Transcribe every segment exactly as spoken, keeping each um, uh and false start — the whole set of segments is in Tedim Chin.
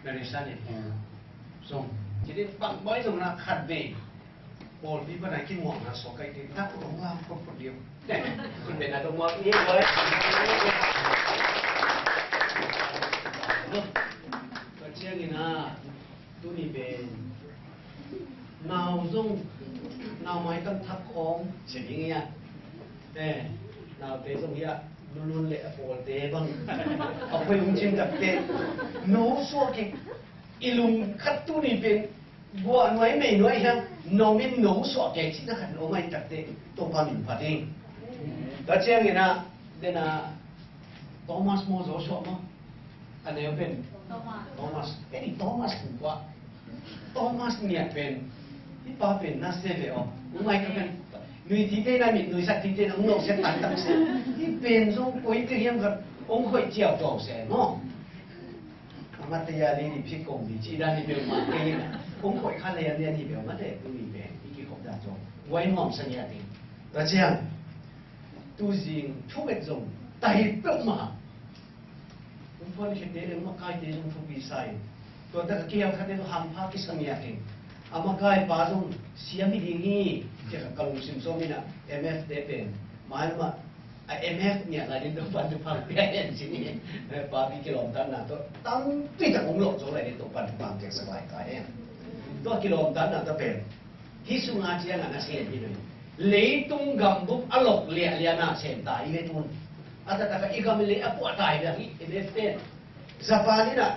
Mary Shan in. Zong. Ci din bang bawi zong na khat ve. Pawlpi pan a kimuang na suak kai tin. Na kut hong lam photphot ding. Pen a dong muak ni bawi. Tua ciangin a, tuni pen nau zong, nau maitam thak khawng sia ding hi a. Eh, naute zong hi a, lulun le a pawlte bang a poi hong cin takte, no suak kik. I lung khat tuni pen guah nuai mei nuai hiang, no min no suak kik cihna khat no mai takte, Topa min phat ding. Tua ciangin a, den a, Thomas maw, Joshua maw? A neu pen Thomas. Thomas. Eni Thomas kum kua. Thomas ngiat pen. Hih pa pen na se ve aw. Ung ai ka pen. Nui ti te na mit nui sak ti te na ung lo se tan tak se. Hih pen zong koi te hiam khat. Ung khoi ciau tuau se maw. A mate ya li ni phi kong ni ci dan ni beu ma te na. Ung khoi kha le ya ni beu ma te tu ni pen. Hih kikhop dan zong. Wai nuam sa ngiat ding. Tua ciang. Tuzing thumet zong. Tahi peuhmah. Ung phuan khete le ung makaite zong thupi sa in. Tua tak a kial khate zong hampha kisa ngiat in. A makaipa zong siam hi ding hi. Cia ka lungsim sawm in a M F te pen. Mai mah a M F ngiat lai din Topan thupha pia hen ci ni. Papi kilawmtatna tawh tampi tak hong lawh zo lai din Topan thupha pia sak lai ta hen. Tua kilawmtatna tawh pen. Hih sunga ciangah na sem hi lo hi. Leitung gambup a lok liahliah na sem ta hi ve tun. A taktak a i gam le a puah ta hi ve hi M F ten. Japan in a,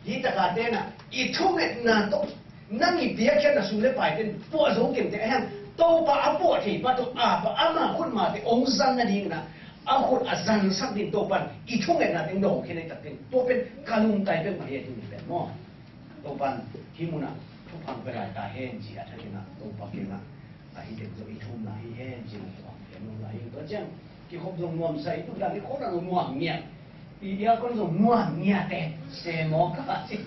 hih taka ten a, i thumetna tawh nang i piakkhiatna sum le paiten puah zo kemte a hiang. Topa a puah thei pa tawh a pa ama khut mate ong zan nadingin a, a khut a zansak ding Topan i thumetna teng dawng khin ei takten. Tua pen ka lungtai pen mah hi a tuni pen maw. Topan hih munah thupha pia lai ta hen ci a thakin a Topa kiangah a hih teng zong i thumna hi hen ci a thupha pia nuam lai hi. Tua ciang kikhop zong nuamsa i tukdan i khop zong nuam ngiat. I aircon zong nuam ngiat e se maw ka ci.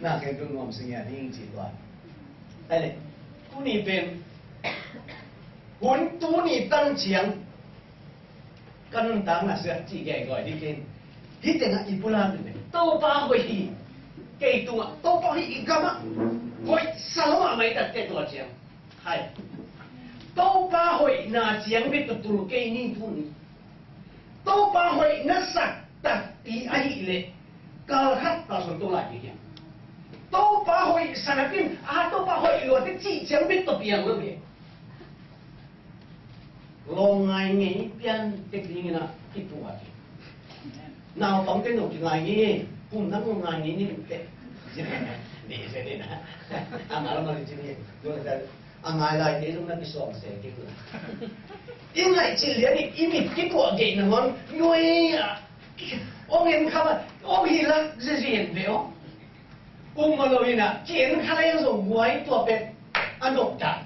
Na khen tu nuamsa ngiat ding ci tua. Ai le tuni pen hun tuni tan ciang ka nuntakna sia cih geigawi ding ken. Hih tengah i pulan ding pen Topa hoih hi. Kei tungah Topa hoih i gamah hoih sa lo mahmah i takte tua ciang. Hai. Topa hoihna ciang bek tul kei ni tuni. Topa hoihna sak takpi ahih leh kal khat kal sawm to lai ding hiam. Topa hoih sa nakin a Topa hoih luate cih ciang bek to piang lo hi. Lawng ngai ngei pian tek dingin a kipuah hi. Naupangte no kingai ngei, kum nang lawng ngai ngei ni te. Ni se ni na. Ama lama ni cini. A ngai lai te lung na kisuang se ki. I ngaih cil lian i mit kituah geih na hon nuai a. Ong en kha ma ong hi lak zezien ve ong. Kum ma lo in a kien kha lai zong guai tua pet a nop ta.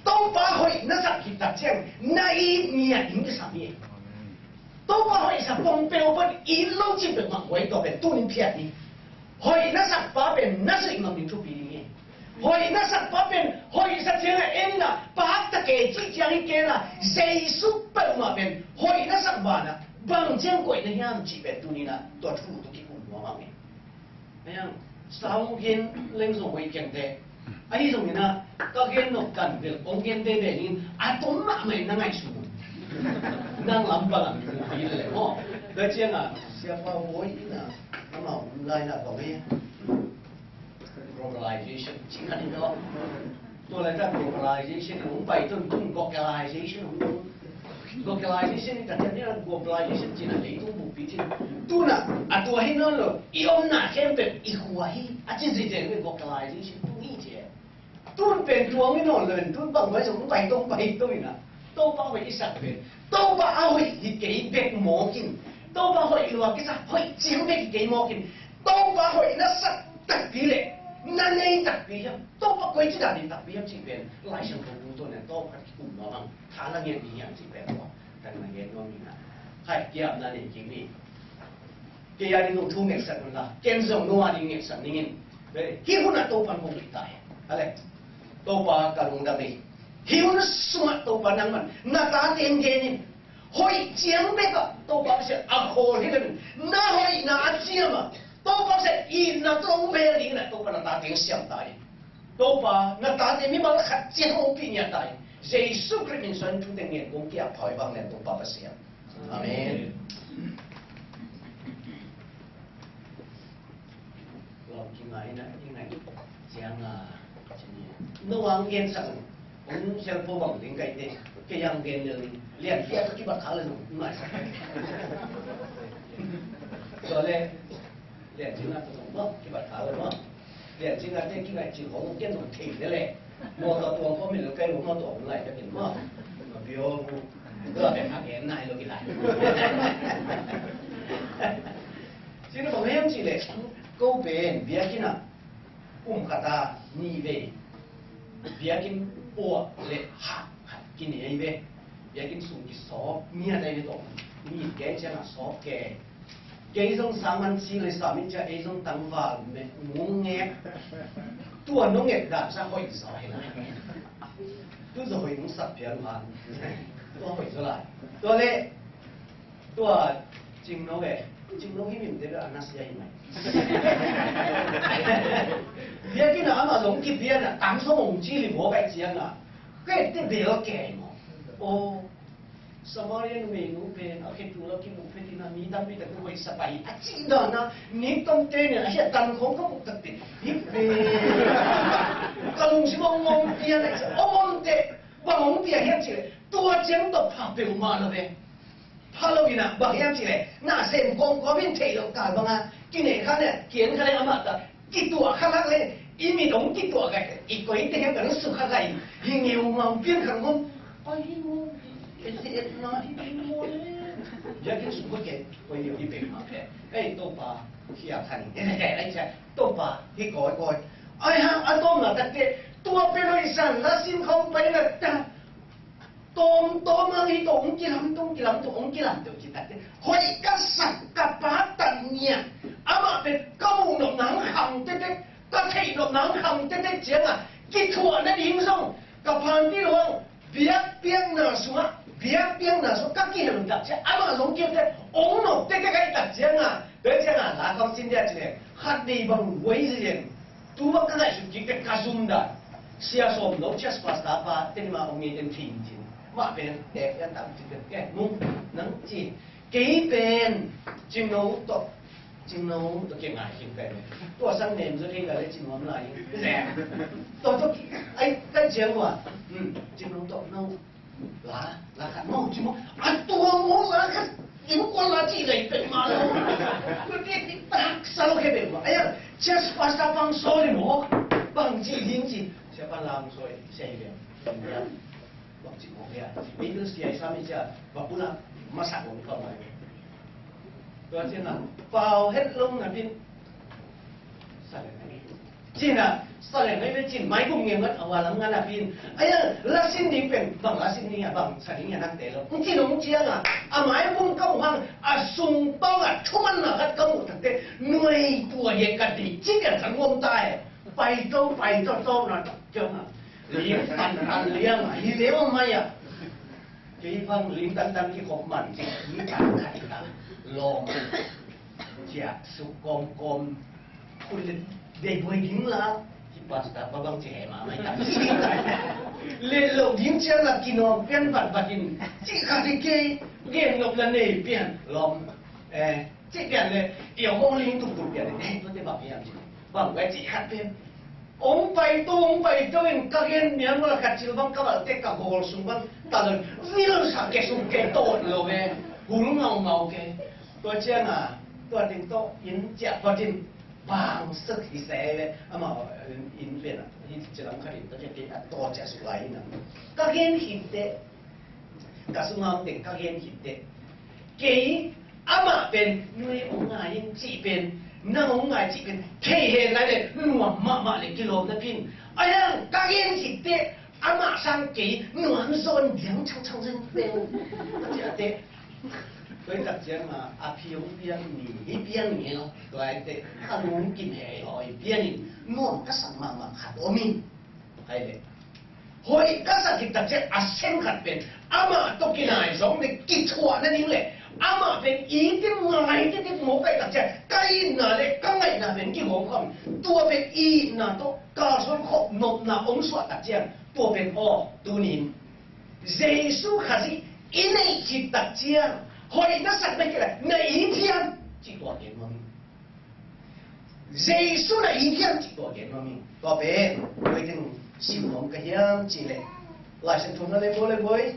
Topa hoih na sak khit tak ciang na i ngiat in kisam hi. Topa hoih sa pong peuh pan i lo cin peuh mah guai tua pet tunin phiat hi. Hoih na sak pa pen na suih ngam ding thupi ding hi. Hoih na sak pa pen hoih sa ciangah en in a pak ta kei cih ciang hi kei in a Jesu peuhmah pen hoih na sak banah bang ciang koih na hiam cih pen tunin a tua thu tu kikum nuam ang hi. Ahiang sau gen leng zong hoih keng te. Ahi zongin a ka gen nop kan vel kong gen te vel in a tom mahmah in na ngaihsun. Nang lam bang a mi mu hi le maw. Tua ciangah siapa hoih in a amau lai na bang hi. Globalization cih khat in tawh. Tua lai tak globalization in hong pai tun tun globalization hong tun. Globalization in tak ciang globalization cih na leitung bukpi cih. Tuna a tua hi nawn lo i omna khempeuh i khua hi a ci zite globalization tung hi ci. Tun pen tuang i nawn lo in tun bang bai zong bai tong bai tong in a. Topa hoih i sak pen Topa a hoih hi kei bek mawk in. Topa hoih lua kisa hoih ciang bek hi kei mawk in. Topa hoih na sak takpi le na nei takpi hiam? Topa koi ci dan in takpi hiam cih pen Lai Siangtho bu tawh nen tawp khat kikum nuam ang. Tha la ngiat ding hiam cih pen tua kan na ngiat nuam ning a. Hai kiam na nei kik ni. Kei a ding nong thu ngetsak un la ken zong nong a ding ngetsak ning in. Hih hun a Topa kong kik ta hi. A le Topa ka lungdam hi. Hih hun sungah Topa nangman na ta ten gen in. Hoih ciang bek ah Topa Pasian a khawl hi lemin na hoihna a ciam ah Topa Pasian itna tawh hong mel ding in ah Topa na tate hong siam ta in. Topa na tate mimal khat ciat hong ompih ngiat ta in. Jesu Khrih min suang in thute ngen kong kiap pha uh hi vang lian Topa Pasian. Amen. Lawm kingaina, kingai ciang a, no ang gen sak, ang sial po bang ding kai te, kei ang gen lel ding, lian kia to kibat kha le no, ngai sak. So le, lian cing a to no, kibat kha le no. Lian cing a te kingai cing hong gen no thei le le. Mawtaw tuang khawm in lo kai lo mawtaw hong lai ka kin maw. Ma pio hu. Tua pen a gen nai lo ki lai. Cina bang hiam cih leh ko pen biakinn ah kum khat a nih vei biakinn puak le hak khat kinei ve. Biakinn sung kisawp ngiat ahi ve tawh. Nih kei ciangah sawp kei. Kei zong sang man ci le sa min cia ei zong tangval me ngung nge. Tua nong nget dan sa hoih zaw hi lai. Tu zaw hoih nong sak pian van. Tua hoih zaw lai. Tua le tua Cingno ve. Cingno hi min te ve a na sia hi mai. Biakinn a amah zong kipian a tang sawm ong ci li maw kai ciang a. Kai te bel kei maw. Aw. Samaria numeinu pen a khetul a kimuh phetin a mi tampi tak hoih sa pai a cih dan a ni tomte nen a hiah tan khawng ka muh takte hi pen ka lungsim a ong om pian a ci a ong om teh bang ong pian hiam cih leh tua ciang tawh pha peuhmah lo ve. Pha lo in a bang hiam cih leh na sem kawmkawm in theih loh kal bang a kinei kha le kian kha le amah ta kituah kha lak le i mit ong kituah kai i koi te hiam ka lungsim kha kai hi ngeu ngau pian kha ngom. Ai hi ngom. Ese et na hi ngom. Biakinn sung kua ke koi neu hi pek ma pek. Ei Topa khia khan. Ei cia Topa hi koi koi. Ai ha a tawm na tak te tua pe lo i san la sin khong pai na ta. Tawm tawm ang hi tawh ong kilam tawh ong kilam tawh ong kilam tawh ci tak te. Hoih ka sak ka pa tan nia. Amah pen ka muh nop nang khang te te. Ka theih nop nang khang tete ciangah kithuah nading zong ka phan dih lo ang. Biakpiakna sungah biakpiakna sungah ka kihel tak ciang amah zong kiam te ong nop tete ka hih tak ciangah tua ciangah la kong sin dia ci le khat nei bang huai zia tu bang ka ngaihsut kik te ka zum dan sia sawm lo church pastor pa teni ma ong ngei ten thim cin mah pen tek yan tam ci te ke nung nang ci. Kei pen Cingno tawh Cingno tawh kei ngai khin kai ve. Tua sang nem zaw thei ka le ci nuam lai in. Tua tawh ai kai ciang ua. Cingno tawh no la la khat no ci maw. A tua maw la khat in kua la ci gai pen ma lo. Tua ti ti tak sa lo khe pen maw. Ai a church pastor pang sawl in maw. Bang ci ding ci sia pan lam sawl sia hi ve. Bang ci mawk hia. Beatles kia i sam i cia bang pula masak bang pau mai. Tua ciangah pau het lo na pin. Sa le ngai. Cina sa le ngai ve cin mai kum nge ngat a wa lam ngan a pin. Aya la sin ding pen bang la sin ding a bang sa ding a nak te lo. Ng cin ong ciangah a mai kum ka mu hang a sung pau a thuman na khat ka mu tak te nuai tua ye ka dei cin a kan ngom ta e. Pai to pai to to na tak ciangah. Ling tantan liang a hi leu mai a. Kei bang ling tantan kikhop man ci hi tantan ta lawm. Cia suk kawmkawm. Khun le dei buai ding la. Hi pastor pa bang ci he ma mai ta. Le lo ding cia la kinawm pian bat batin ci kha ki kei gen nop la nei pian lawm. Eh, ci pian le i ong ong ling tuk tuk pian le eh tua te bang pian ci. Bang bai ci khat pian. Ong pai to ong pai to in ka gen mian mala ka cil bang ka bal te ka gol sung bang ta lon vil sa ke sung ke to lo ve hul ngau ngau ke to ciang a to ding to in cia pa din bang sek hi se ve ama in pen a hi cilang ka din to ke a to cia su lai na ka gen hi te ka sung ngau te ka gen hi te Kei amah pen nui ong ngai in cih pen nang ong ngai cih pen thei hen lai le nuam mahmah le kilawm na pin a yang ka gen cih te amah sang kei nuam zawn diang chang chang zin pen a cih a te tua i tak ciang ma a phi ong piang ni hi piang ni lo tua i te a lung kim hei hawi piang in nuam ka sak mahmah khat om in hai le Hoih ka sak khit tak ciang a sem khat pen amah tawh kinai zong le kithuah nading le Amah pen it in ngai teitei mawk ahih tak ciang ka itna le ka ngaihna pen kigawm khawm. Tua pen itna tawh kalsuan khawm nopna om suah tak ciang tua pen aw tunin Jesu Khazih i neih khit tak ciang hoih na sak na kei lai na it hiam cih tua gen nuam ing. Jesu na it hiam cih tua gen nuam ing. Tua pen tua i teng sim nuam ka hiam cih leh Lai Siangtho na leng bawl leng bawi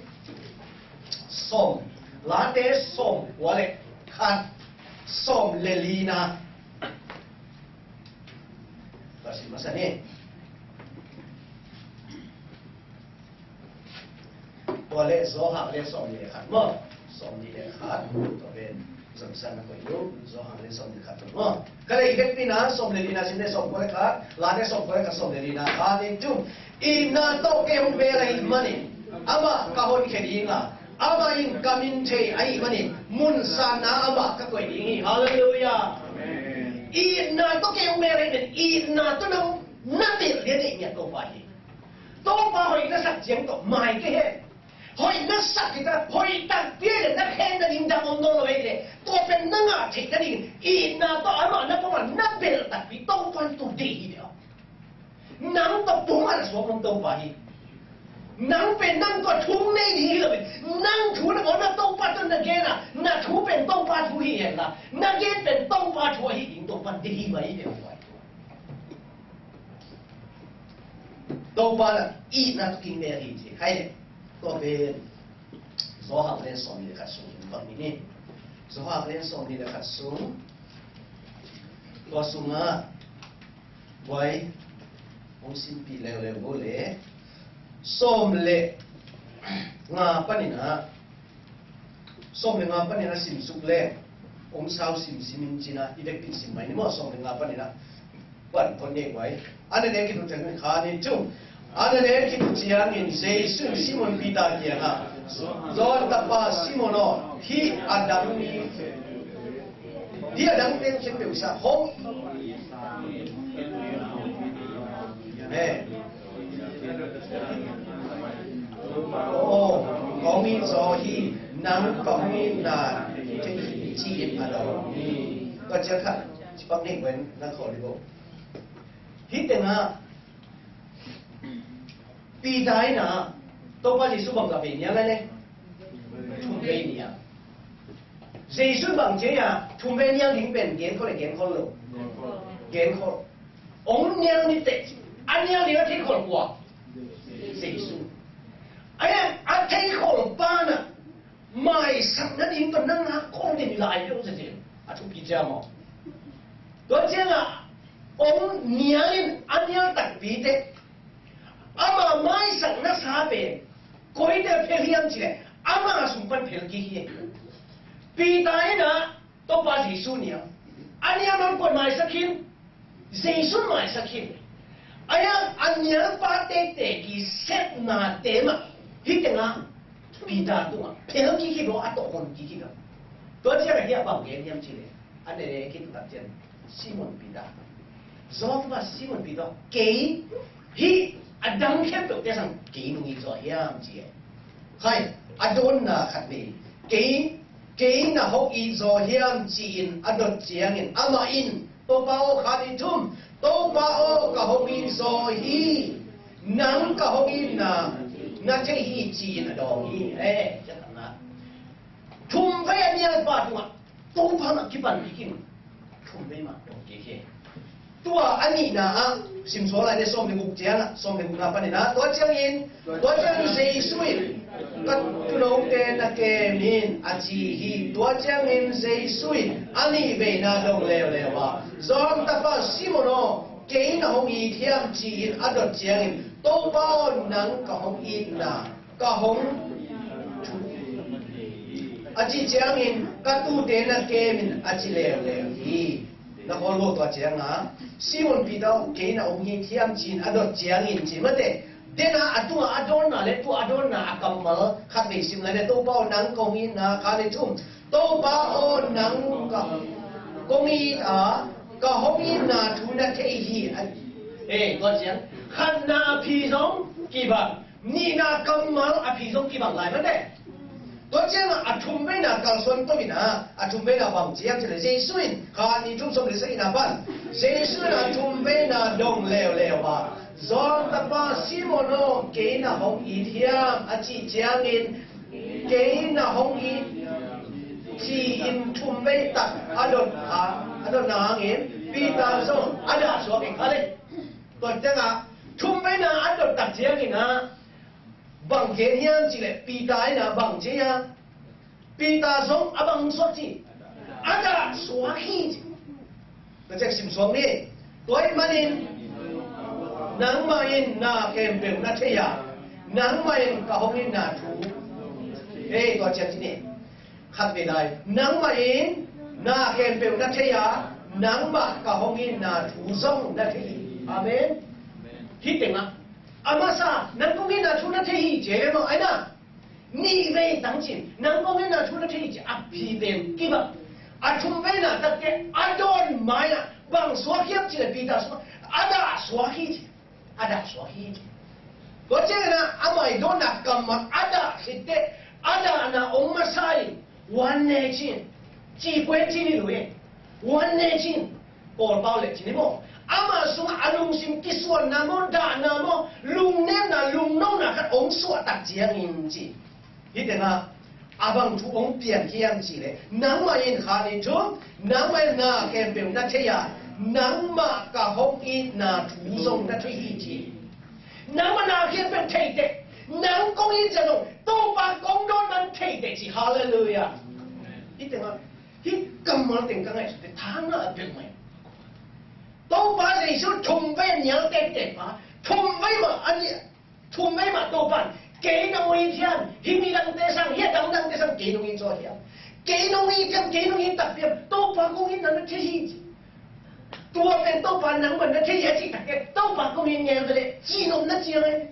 sawm, Late sawm kua le khat, sawm le lina. Tua sim masa ni. Tua le Johan le sawm le khat maw? Sawm le khat. Tua pen zomsan na koih lo. Johan le sawm le khat maw? Ka le i vekpi na sawm le lina sim le sawm kua le khat. Late sawm kua le khat sawm le lina. Kha le tum. Itna tawh kei hong bel ahih manin amah ka honkhia ding a, amah in ka min thei ahih manin mun sanna amah ka koih ding hi. Halleluiah. Itna tawh kei hong bel ahih manin itna tawh na hong na bel ding a deih ngiat Topa hi. Topa hoih na sak ciang tawh mai kei hen. Hoih na sak hi ta, hoih takpi le na khen nading dang om nawn lo hi le, tua pen na ngah theih nading itna tawh amah na pom a na bel takpi Topa in tua deih hi deuh. Nang tawh pum a na suak om Topa hi. Nang pen nang tawh thu nei ding hi lo in, nang thu na bawl na Topa tawh na gen a, na thu pen Topa thu hi hen la, na gen pen Topa thu ahi ding Topa in deih hi mai hi deuh. Topa na itna tawh kibel hi ci. Hai le. Tua pen Johan le sawm le khat sung in bang ni. Johan le sawm le khat sung. Tua sungah buai hong simpih leuleu go le sawm le nga panin ah Sawm le nga panin a simsuk leng om sau simsim in cina i vekpi in sim mai ni maw. Sawm le nga panin a pan kon nei guai. A na le kitu ciangin kha ni cung. A na le kitu ciangin Jesu in Simon Peter kiangah, John tapa Simon aw, hih a dang mi, hih a dang teng khempeuh sa hong Amen. Aw, kong it zaw hi, nang kong itna thei hi ci-in a dawng hi. Tua ciang khat, ci pak ning wen nang khawl hi bo. Hih tengah Peter in ah Topa Jesu bang za vei nial lai le? Thum vei nial. Jesu bang ci a thum vei nial ding pen gen khol le gen khol lo? Gen khol. Ong nial ni teh a nial ding a thei khol kua? Jesu. A thei khol pa na maisak nading tawh nang a khol ding lai deuh zia cin a thupi cia maw? Tua ciangah ong nial in a nial takpi teh ama maisak nasa pen koite phel hiam cileh ama sung pan phel kik hi. Peter in ah Topa Jesu nial a nial man koi maisak khin? Jesu maisak khin. A nial pa teitei kisepnate mah hih tengah Peter tungah phel kik hi lo a tawh hon kik hi lo. Tua ciangah hih a bang gen hiam cileh a nene kitutak cian Simon Peter. Zawng pa Simon Peter kei hih a dang khempeuhte sang kei nung it zaw hiam ci e. Khai a dawnna khat nei kei kei na hong it zaw hiam ci-in a dot ciangin amah in Topa aw kha ni thum Topa aw ka hong it zaw hi. Nang ka hong itna na thei hi ci-in a dawng hi. Eh, thum vei a nial pa tungah Topa mah kipan kik in thum vei mah dong kik hi. Tua a nihna ah simsuak lai le sawm le guk ciangah sawm le gukna panin ah tua ciangin tua ciangin Jesu in ka tuunote na kem in a ci hi. Tua ciangin Jesu in a nih veina dong leuleu ah John tapa Simon aw kei na hong it hiam ci-in a dot ciangin Topa aw nang ka hong itna ka hong a cih ciangin ka tuute na kem in a ci leuleu hi. Na khawl lo tua cianga Simon Peter kei na hong it hiam ci-in a dot ciangin ci mate dena a tungah a dawnna le tua a dawnna a kammal khat vei sim lai le Topa aw nang ka hong itna kha le thum Topa aw nang ka kong it a ka hong itna thu na thei hi. Eh, tua ciang khatna a phi zong kibang nihna kammal a phi zong kibang lai mate. Tua ciangah a thumveina kalsuan to in ah, a thumveina bang ci hiam cih leh Jesu in, kha nih thum sawm le sagihna pan, Jesu in a thumveina dong leuleu a, John tapa Simon aw, kei na hong it hiam a cih ciangin, kei na hong it ci-in thumvei tak a dot a, a dot nangin Peter zong a dah suak in kha le. Tua ciangah thumveina a dot tak ciangin ah, bang gen hiam cih leh Peter in ah bang ci hiam? Peter zong a bang suak ci? A dah suak hi ci. Ka cek sim suak ni. Tua ahih manin nangmah in na khempeuh na thei a, nangmah in ka hong itna thu. Hei, tua ciang ci ni. Khat vei lai. Nangmah in na khempeuh na thei a, nangmah ka hong itna thu zong na thei hi. Amen. Hih tengah a masa, nang kong itna thu na thei hi ci e maw, ai na. Nih vei tang cin, nang kong itna thu na thei hi ci a, Peter kibang. A thumveina takteh a dawn mai-ah bang suak hiam cih leh Peter suak, a dah suak hi ci. A dah suak hi ci. Tua ciangin ah amah i dawnna kammal a dah khit teh, a dahna hong masa in, one nation, ci kuen ci ni lo e, one nation, pawlpau le ci ni maw. Amah sungah a lungsim kisuanna maw, dahna maw, lungnemna, lungnopna khat hong suah tak ciangin ci. Hih tengah a bang thu hong piang hiam cih leh, nangmah in kha nih thum, nangmah in na khempeuh na thei a, nangmah ka hong itna thu zong na thei hi ci. Nangmah na khempeuh thei teh, nang kong it zia zong, Topa kong dawn man thei teh ci. Halleluiah. Hih tengah, hih kammal teng ka ngaihsut teh, thangah a peuhmah. Topa Jesu thumvei a nial tektek pa, thumvei mah a nial, thumvei mah Topa'n, kei nong it hiam, hih midangte sang, hih a dangdangte sang, kei nong it zaw hiam. Kei nong it hiam, kei nong it takpi hiam, Topa kong itna na thei hi ci. Tua pen Topa nangmah na thei hi a cih takteh, Topa kong it ngen ve leh, cihnopna ciang ahi.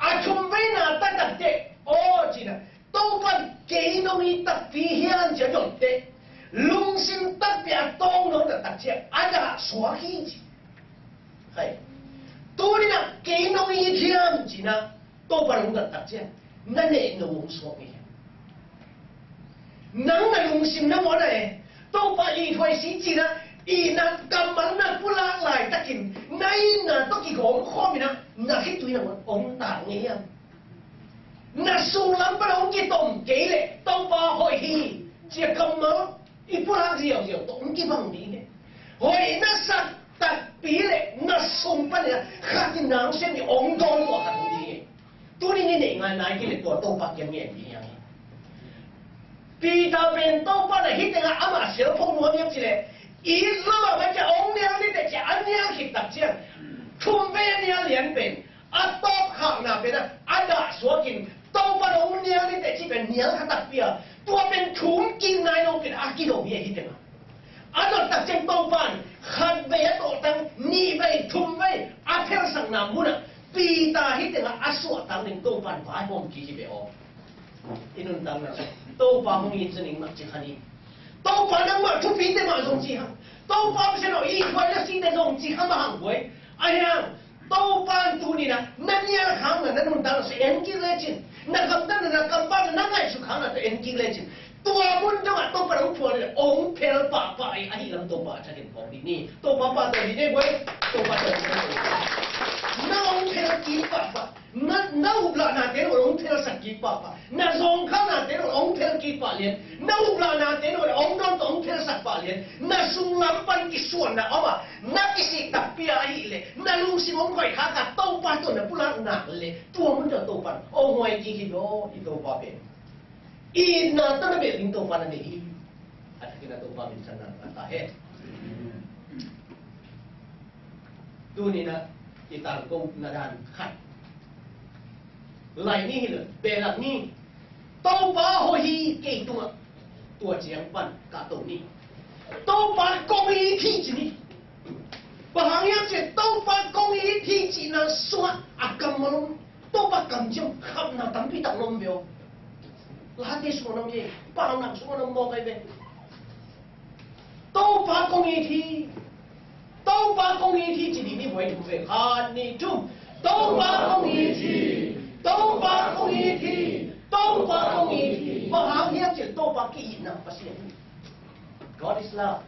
A thumveina ta takteh, aw cihna, Topa'n kei nong it takpi hiam ci a dot teh, lungsim takpi a tawng nong dot tak ciang, a dah suak hi ci. Hai. Tuni-in ah kei nong it hiam ci-in ah Topa nong dot tak ciang, na neh nong suak hi hiam? Nang na lungsim na muan a e, Topa ithuai si ci-in ah, itna kammal na pulak laitakin, na itna tawh kigawm khawm in ah, na khitui na muan om ta ngei hiam? Na sunglam pan hong kitom kei leh Topa hoih hi ci-a kammal i pulak ziauziau tawh hong kibang ding hi. Hoih na sak takpi leh na sung panin ah khat in nang siam ding hong dawn tua khat hong ding hi. Tuni ni neih ngai nai kei leh tua Topa kiang ngen ding hi hang hi. Peter pen Topa na hi tengah amah sialphong nuam hiam cih leh, it lo a, mah ciah hong nial ni teh ci-a a nial khit tak ciang, thumvei a nial lian pen a tawpkhakna pen ah a dah suakin, Topa nong nial ni teh cih pen nial kha takpi a, tua pen thum kik nai lo pen a kidong hi a, hi teng a. A dot tak ciang Topa in khat vei a tawhtang, nih vei, thum vei a phelsakna mun ah Peter hi teng a a suahtang ding Topa in vaihawm kik hi ve aw. I nuntakna sung Topa hong it zaw ning mah ci kha ni. Topa nangmah thupite mah zong ci hang. Topa Pasian aw, i khuai na site zong ci kha mah hang buai. Ahi hang Topa in tuni-in ah na nial khakna, na nuntakna sung en kik lecin, na gamtatna, na kampatna, na ngaihsut khakna tawh en kik lecin, tua mun dongah Topa in hong phual leh hong phel pahpah hi. Ahi lam Topa a thakin phawk dih ni. Topa pahtawi dih ni buai. Topa tawh dih ni. Na hong phel kik pahpah. Na, na uplahnate lo hong phelsak kik pahpah, na zawngkhalnate lo hong phel kik pah lian, na uplahnate lo hong dawn tawh hong phelsak pah lian, na sunglam pan kisuanna om a, na kisik takpi a ahih leh na lungsim hong khuai khak a, Topa tawh na pulak nak leh tua mun tawh Topa in hong huai kik hi lo, i Topa pen. Itna tawh na belh ding Topa na nei hi. A thakin a Topa min thang nang ta hen. Tuni-in ah i tangkona dan khat. Lai ni hi lo, behlap ni. Topa hoih hi kei tungah. Tua ciang pan kahto ni. Topa kong it hi ci ni. Bang hang hiam cih leh Topa kong it hi cihna sungah a kammal om. Topa kamciam khapna tampi tak na om ve aw. Late sungah na om hi, paunak sungah na om mawk ahi ve. Topa kong it hi. Topa kong it hi ci dih ni buai thum ve. Khat, nih, thum. Topa kong it hi. Topa kong it hi. Topa kong it hi. Bang hang itna Pasian hi. God is love.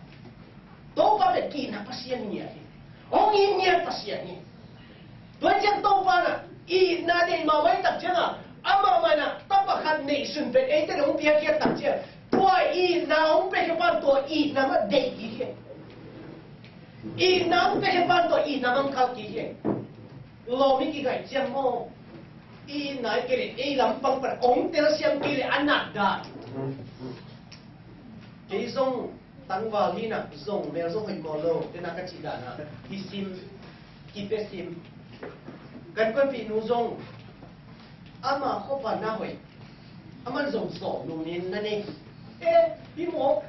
Topa pen itna Pasian hi a hi. Hong it ngiat Pasian hi. Tua ciang Topa na itna deih mahmah tak ciang a, amah mah na tapa khat neihsun pen eite hong piakhia tak ciang, tua itna hong piakhia pan tua itna mah deih hi hi. Itna hong piakhia pan tua itna mah hong kal kik hi. Lawm i kigaih ciang maw, itna i kei leh ei lampang pan hong telsiam kei leh a nat dan. Kei zong tangval hi na, zong mel zong hoih mawh lo, tena ka cih dan a, kisim, kipia sim. Kan kuanpih nu zong ama khuapa na hoih, aman zong zawh numin na nei. Eh, hi maw,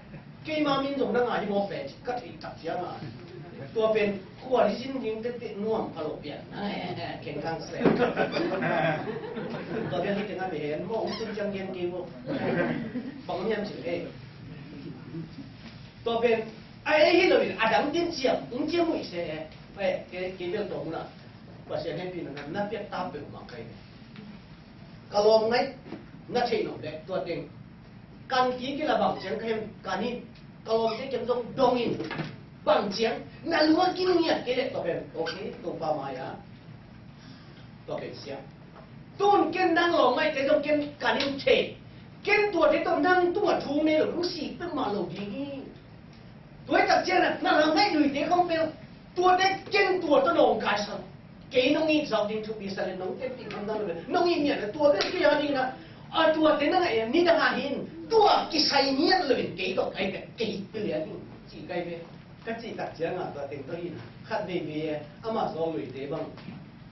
keima min zong na ngai hi maw pen ka theih tak ciang a, tua pen khua i zin ding tete nuam pha lo pian. Keng kang se. Tua pen hi teng a mi hen maw, hong tun ciang gen kei maw. Bang niam cih eh. Tua pen a ei hi lo in a dang din ciam, hong ciam uh i se eh. Eh, kei, kei bel tua huna Pasian hehpihna na piak ta peuhmah ka hi. Ka lawm ngaih na theih nop leh tua teng kan kik in la bang ciang ka hem kan in, ka lawmte kiang zong dong in, bang ciang na lua kin ngiat kei leh tua pen ok, Topa mai-a tua pen siam. Tun ken nang lawm ngaihte zong ken kan in thei. Ken tuate tawh nang tungah thu nei lo, nang sik peuhmah lo ding hi. Tua hi tak ciangin na lam ngaih nuite khong pen tuate ken tua tawh nawngkai sa lo. Kei nong it zawk ding thupi sa le nong tenpih kham dang lo le nong it ngiat le tua bek kei a ding na. A tuate na ngaih nidang a hin tua kisai ngiat lo in kei tawh kai bek kei pil a ding ci kai bek. Ka cih tak ciangin tua teng tawh hin khat veivei e, amah zawl luite bang.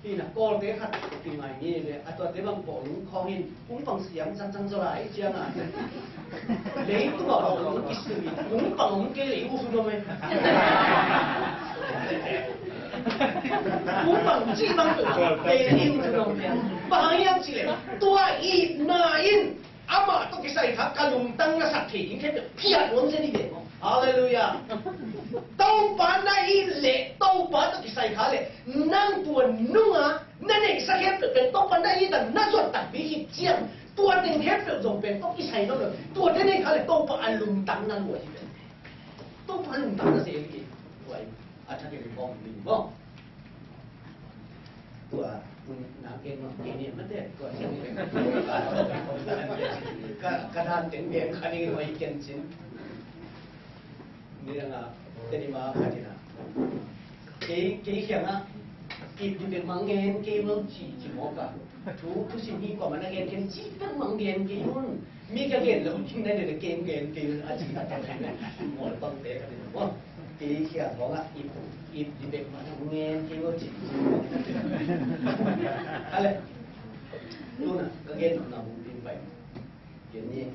Hi na, Kawlte khat kingai nge le, a tuate bang pawh lungkhawng in, hong pang siam cangcang zaw lai ciang a. Leitung a pawh lung kisim in, hong pang hong kei lei uh su dom e. Hong pang cih bang tu, lei in su dom e. Bang hang hiam cih le, tua itna in, amah tawh kisai kha ka lungtang na sak thei ding khempeuh phiat nuam zen hi ve maw. Halleluiah. Topa na it leh Topa tawh kisai kha leh nang tua nunga na neihsa khempeuh pen Topa na it a na zuat takpi khit ciang tua teng khempeuh zong pen tawh kisai lo lo. Tua teng neih kha leh Topa a lungtang na lua hi pen. Topa a lungtang na zel hi. Tua in a thakin i bawm ding maw. Tua, na gen mah, kei ni mate, tua, ka, ka dan teng gen kha ding hoi ken cin. Ni dang a, teni ma kha ding a. Kei, kei khiang a, ip di bek mang gen kei mah ci, ci mawk a. Thu, thusim hi kua mah na gen ken ci bek mang gen kei un. Mi ka gen lo ding na ne le keng gen kei a ci ta ta ne. Mol bang te ka ne mo. Kei khia bawng a ip ip di bek ma na ngen kei mo ci. Ale. Tuna ka gen na mu ding pai. Gen ni.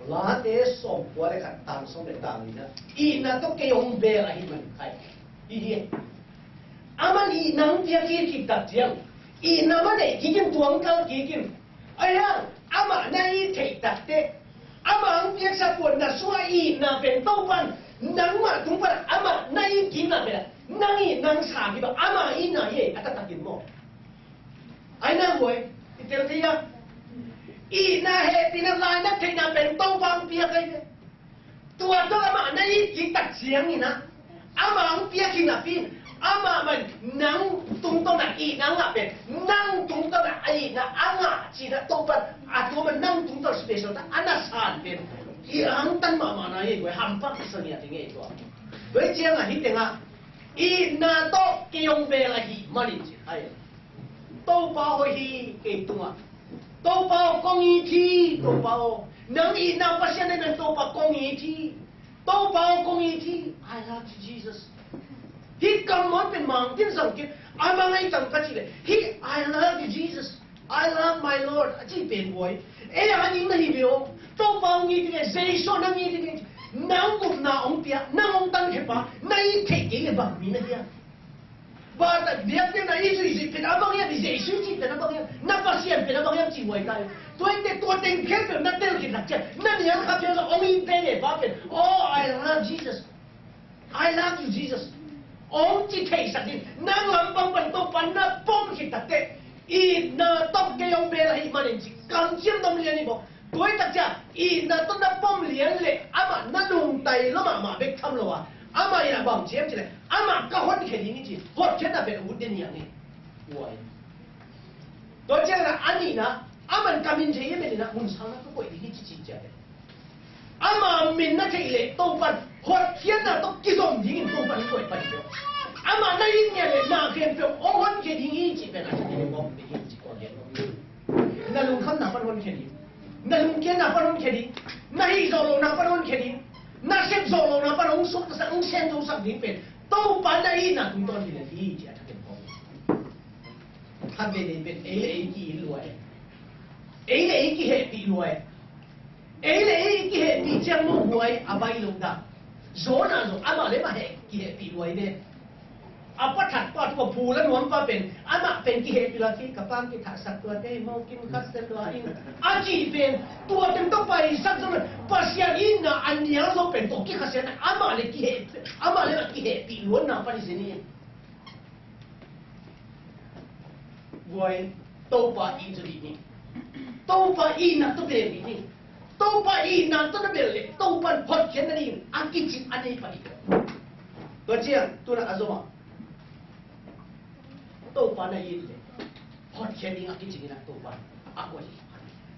Late sawm kua le khat tang sawm le tang ni na. Itna tawh kei hong bel a hi man khai. Hi hi. Aman itna hong piak kik tak ciang. Itna man ei kik in tuang kal kik in. Ahi hang, amah na it theih takteh, amah hong piaksa tua na suah itna pen Topan, nangmah tung pan amah na it kikna pen, nang itna hong sa kik bang, amah itna hi ei, a taktakin maw. Ahi hang buai, i tel thei a. Itna hehpihna lainat theihna pen Topa hong piak ahi ve. Tua tawh amah na it kik tak ciangin ah, amah hong piak hi napi in, amah man nang tungtawn ah itna a ngah pen, nang tungtawn ah a itna a ngah cih na Topan, a tua man nang tungtawn special ta a na san pen, i hangtan mahmah na hi, koi hampha kisa ngiat hi ngei tua. Tua hi ciangah hih tengah, itna tawh kei hong bel ahih manin ci hai. Topa aw hi kei tungah. Topa aw kong it hi, Topa aw. Nang itna Pasian ahi man Topa kong it hi. Topa aw kong it hi. I love you, Jesus. Hih kam mawn pen mangtin zang kei. A mangai tam ka cih leh. Hih, I love you, Jesus. I love my Lord. A cih pen buai. Ei a ding na hi ve aw. Topa hong it hi ve. Jesu nang it hi ve. Nang gupna hong pia. Nang hong tankhia pa. Na it theih kei leh bang mi na hi a. Bata biakpiakna i zuihzuih pen a bang hiam, i Jesu cih pen a bang hiam, na Pasian pen a bang hiam cih huai ta hi. Tua in teh tua teng khempeuh na tel khit tak ciang, na nial kha phial zong hong it pen e pa pen. Oh, I love Jesus. I love you, Jesus. Hong ci theisak ding, nang lampang pan Topa na pom khit tak teh, itna tawh kei hong bel ahih manin ci, kamciam dong lian hi bawk. Tua hi tak ciang itna tawh na pom lian leh amah na lungtai lua mahmah bek tham lo a, amah in a bang ci hiam cih leh, amah ka honkhia ding hi ci, hotkhiatna pen a ut den hi hang hi. Tua hi. Tua ciangin a nihna, aman ka min thei hi, a min in a mun sangna ka koih ding hi ci ci ciang hi. Ama min na theih leh Topa'n hotkhiatna tawh kizom dingin Topa'n hong koih pah hi. Amah na it ngiat leh na khempeuh hong honkhia ding hi cih pen a tha ding bawm ding hi ci kua gen. Na lungkhamna pan honkhia ding, na lungkiatna pan honkhia ding, na hih zawh lohna pan honkhia ding, na sep zawh lohna pan hong suaktasak, hong semtosak ding pen Topa na itna tungtawn hi lel hi ci a tha ding bawm. Khat veivei pen ei le ei ki-it lua e. Ei le ei kihehpih lua e. Ei le ei kihehpih ciang mawh huai a bai lo dah. Jonah zong amah le amah heh kihehpih lua hi ve. A pa that pa, tua phul a nuam pa pen amah pen kihehpih lua, kei ka pa hong kithahsak tuate hi maw, kim khat sia lua ing a cih pen tua teng tawh paisak zong, Pasian itna a nial zo pen tua kikhasiatna amah le kiheh, amah le amah kihehpih luatna pan hi zen hi. Buai, Topa it zaw dih ni. Topa itna tawh bel dih ni. Topa itna tawh na bel leh Topa'n hotkhiatna ding a kicing a nei pah hi. Tua ciang tu-in a zom a, Topa na it leh hotkhiat ding a kicing in a Topa a koih hi.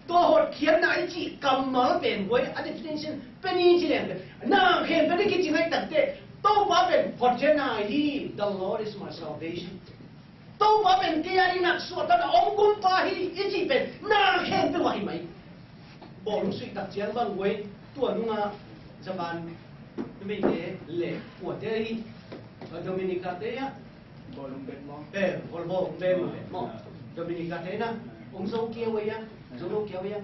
Tua hotkhiatna i cih kammal pen buai, a definition pen i ci leng pen na khempeuh i kicing ahih takteh Topa pen hotkhiatna hi. The Lord is my salvation. Topa pen kei a dingin a suahtakna hong kumpa hi i cih pen na khempeuh ah hi mai. Bawlung suih tak ciang bang buai, tua nungah Japan numeite le kuate hi, Dominica te ah. Bawlung bet maw? Eh, bawlung bet maw? Dominica te na hong zo kia wei ah, zo lo kia wei ah.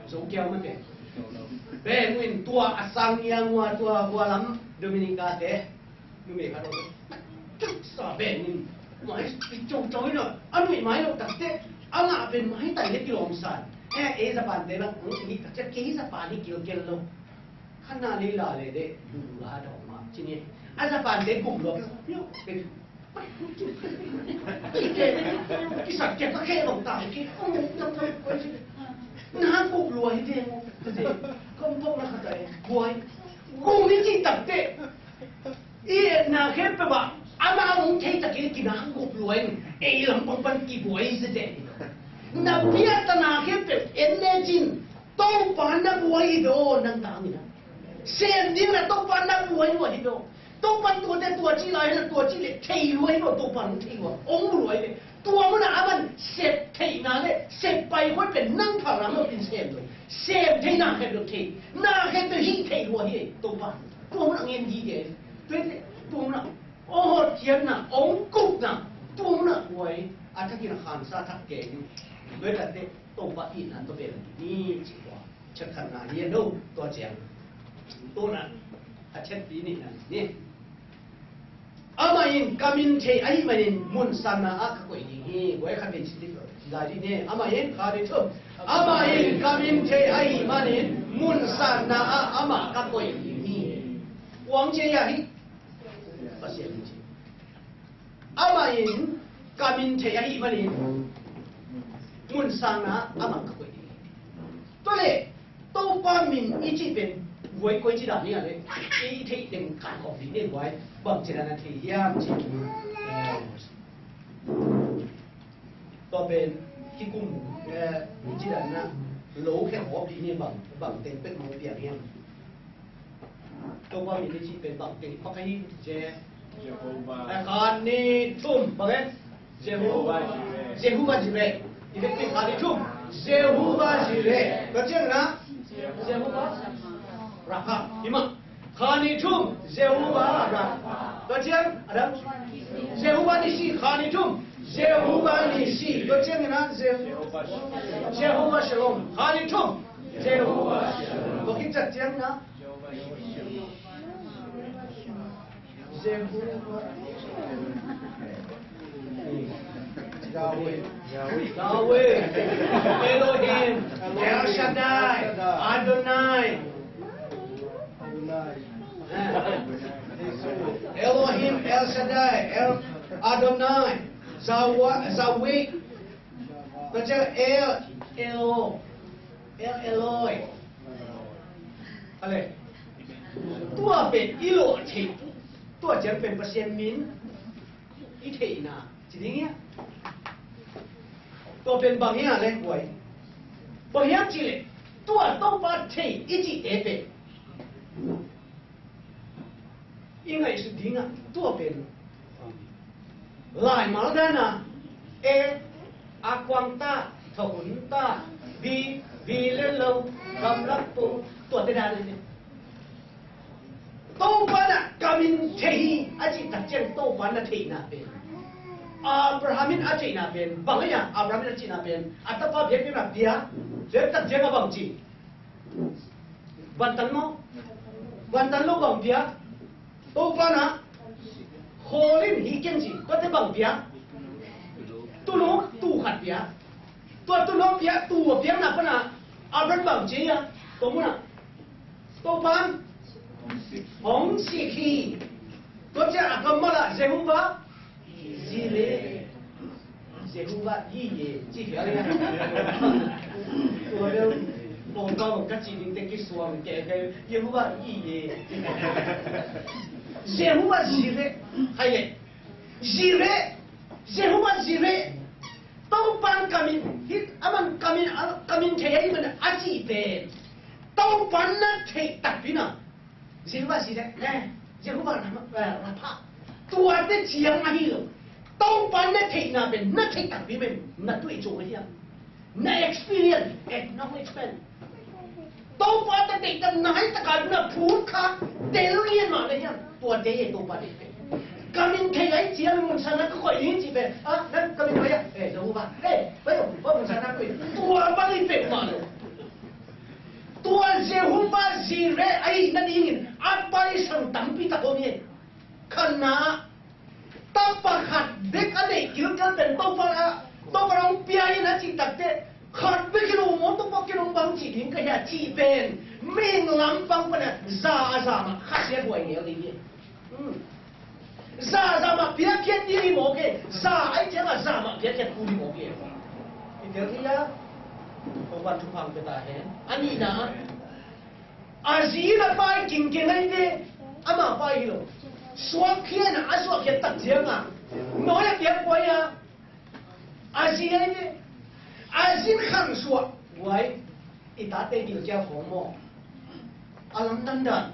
Zo kia mah te. Beng in tua a sang ia ngua tua gua lam Dominica te. Numei khat om. Sa beng in mai i cocau in a, a nuih mai lo takteh a ngah pen maitai le kilawm sa. Eh, ei Japan te bang hong nih takteh kei Japan hi kilkel lo. Khan na lei la le deh lu la dawng mah ci ni. A Japan te gum lua. Kisak kek ka khe lo ta ki. Na gum lua hi deh. Kom bok na khat ai. Buai. Gum ni ci takteh. I etna khempeuh ah amah hong thei takin kinakgup lua in, ei lampang pan kibuai zia teh. Na biakna khempeuh en lecin, Topa na buai hi daw, nang tang in a. Sem ding na Topa na buai lua hi daw. Topa tuate tua ci lai na tua ci le thei lua hi daw, Topa hong thei lua, hong mu lua hi le. Tua munah a man sep theihna le sep pai huai pen nang phalna mah pen sem lo. Sem theihna khempeuh thei, na khempeuh hih thei lua hi, Topa. Tua munah ngen dih hi. Tua, tua munah hong hotkhiatna, hong gupna, tua munah buai a thakin a khansa thak kei ding. Tua hi takteh Topa itna tawh bel ni ci tua. Chet khatna hi a no, tua ciang. Tua na a chetpi nihna ni. Amah in ka min thei ahih manin mun sanna ah ka koih ding hi. Buai khat vei ci dih lai dih ni. Amah in kha ni thum. Amah in ka min thei ahih manin mun sanna ah amah ka koih ding hi. Kuang cia hi. Pasian in ci. Amah in ka min thei ahih manin mun sanna ah amah ka koih ding hi. Tua leh Topa min i cih pen buai koi ci dan hi a le, i theih teng kan kawm dih ni buai, bang ci dan a thei hiam ci. Tua pen kikum, eh, ci dan a lo khe hawp dih ni bang, bang teng pek mawk piang hiam. Topa min i cih pen bang teng pak ahi je. Jehovah. Eh, khan ni thum bang eh. Jehovah Jireh. Jehovah Jireh. I bek pen khan ni thum. Jehovah Jireh. Tua ciang na. Jehovah Rapha. Hi mah. Khan ni thum. Jehovah Rapha. Tua ciang, Adam. Jehovah Nissi. Khan ni thum. Jehovah Nissi. Tua ciang na. Je-, Jehovah Shalom. Khan ni thum. Jehovah Shalom. Tua khit ciang na. Jehovah. Yahweh. Yahweh. Elohim. El Shaddai. Adonai. Elohim, El Shaddai, El Adonai. Zawa-, Zaweh. Tua ciang El, Elo. Eloi. Ale. Tua pen i lawh theih. Tua ciang pen Pasian min i theihna ci ding hia? Tua pen bang hia le kuai? Bang hiam cih leh tua Topa thei i cihte pen i ngaihsut dingah tua pen laimal dana e, a kuang ta, thawhun ta, bi, bi len lo, gamlak po, tuate dan hi. Topa na ka min thei hi a cih tak ciang Topa na theihna pen Abraham in a theihna pen bang hia? Abraham in a cihna pen a tapa biakpiakna pia, biak tak ciang a bang ci? Vantan maw? Vantan lo bang pia? Topa na khawl in hi keng ci. Tuate bang pia? Tuluk tu khat pia. Tua tuluk pia, tu a piakna pana Abraham bang ci a? Tua muna Topa hong sik hi. Tua ciang a kammal ah Jehovah Jireh. Jehovah Jireh ci phial ina. Tua deuh Topa bang ka ci ding te kisuang kei kei, Jehovah Jireh. Jehovah Jireh. Hai le. Jireh. Jehovah Jireh. Topa ka min hit, aman ka min, ka min thei ahi man a ci pen Topa na theih takpi na. Jehovah Jireh, eh, Jehovah Rapha, eh, Rapha. Tuate ciang ahi lo. Topa na theihna pen na theih takpi pen na tuih cung ahi a, na experience, acknowledgement. Topa ta theih tak na hai taka na phut kha tel lian mah na hiam? Tuate ye Topa theih pen. Ka min thei ahi ciang mun sana ka koih ding ci pen. Ah, na ka min koih a? Eh, Jehovah. Eh, pai, pai mun sana koih. Tua bang hi peuhmah lo. Tua Jehovah Jireh ahih nadingin a paisang tampi tak om hi. Khatna, tapa khat bek a neih Gilgal pen Topa a, Topa hong pia in a cih takteh khat bek hi lo maw, Topa ken hong bang cih ding ka hia cih pen mihing lampang pana za a za mah khasia huai ngel ding hi. Hmm. Za, za mah piakkhiat ding hi mawk e. Za ahih ciangah za mah piakkhiat kul hi mawk e. I tel thei a, Topa'n thupha hong pia ta hen. A nihna, a zi in a pai kingkeng ahi ve. Amah pai hi lo. Suakkhia in a suakkhia tak ciangah Noah a piak kuai a. A zi ahi ve. A zi in khangsuah. Guai, i tate gilkial khawng maw? A lamdang dan.